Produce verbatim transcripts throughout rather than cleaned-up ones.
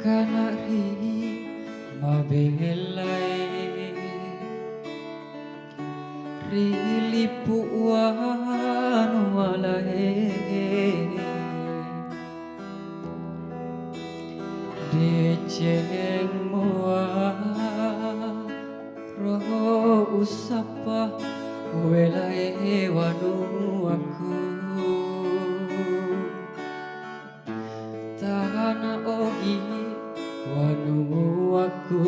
Kana ri mabelae, ri lipu wanualae, deceng mua roho usappa welae wanuaku. Tana ogi wanuaku,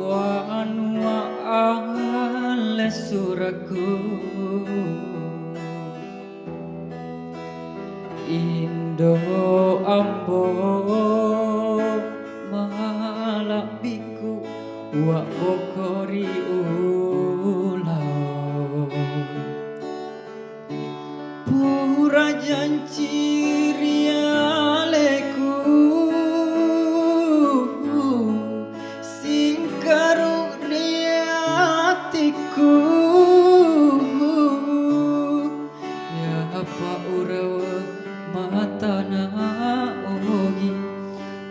wanua alle suraku, indo ambo malabbiku, wabbokori ulao. Pura janci ri aleku, singkaru ri atikku. Yapa urawa matana ogi,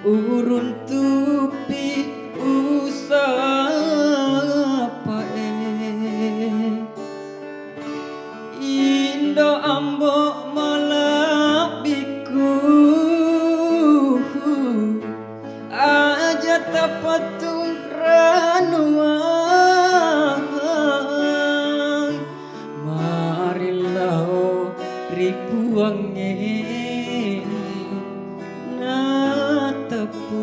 uruntupi usapae. Indo ambo malabbiku, aja tapattu ranuang, marillau ri Puangnge, nateppu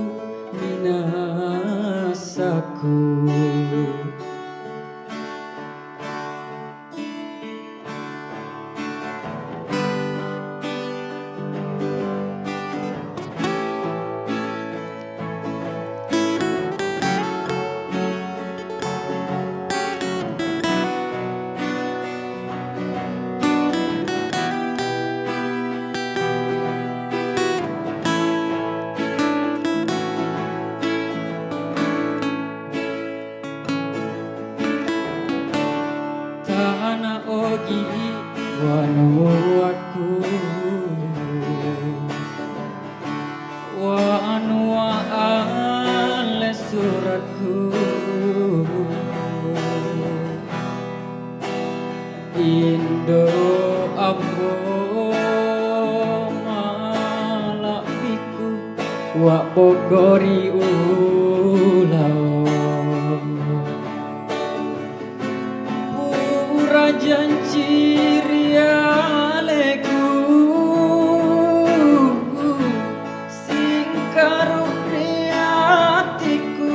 minasaku. Tana ogi wanuaku, wanua alle suraku, indo ambo malabbiku, wabbokori ulao. Pura janci ri aleku, singkaru ri atikku.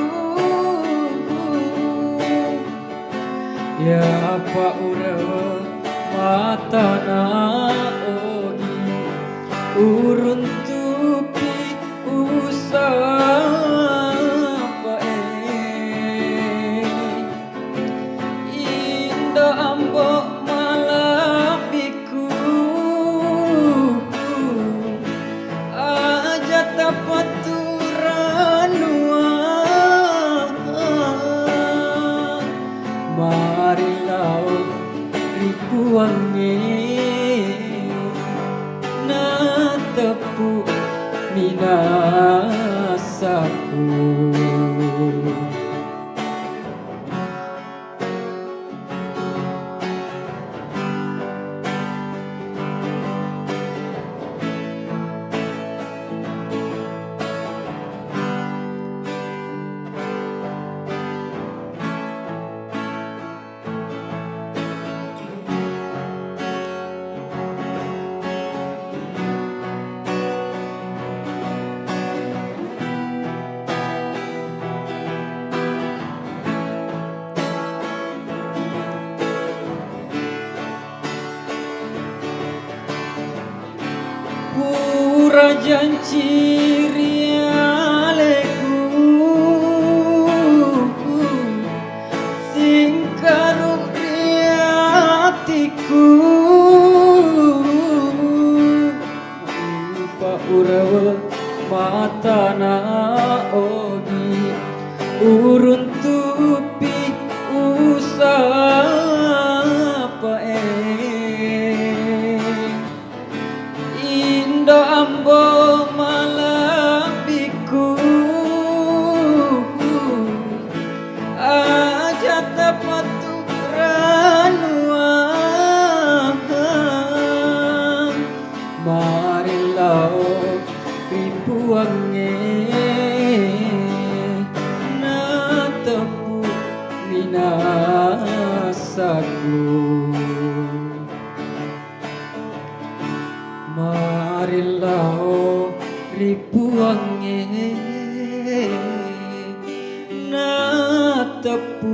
Yapa urawa matana ogi, uruntupi usapae. Indo ambo malabbiku, aja tapattu ranuang, marillau ri Puangnge, nateppu minasaku. Pura janci ri aleku, singkaru ri atikku. Rupa urawa matana ogi, uruntupi usapae. Indo Do ambo malebbiku, aja tapattu ranua. Mari lao ri Puangnge, nateppu minasaku. Mari lao ri Puangnge, nateppu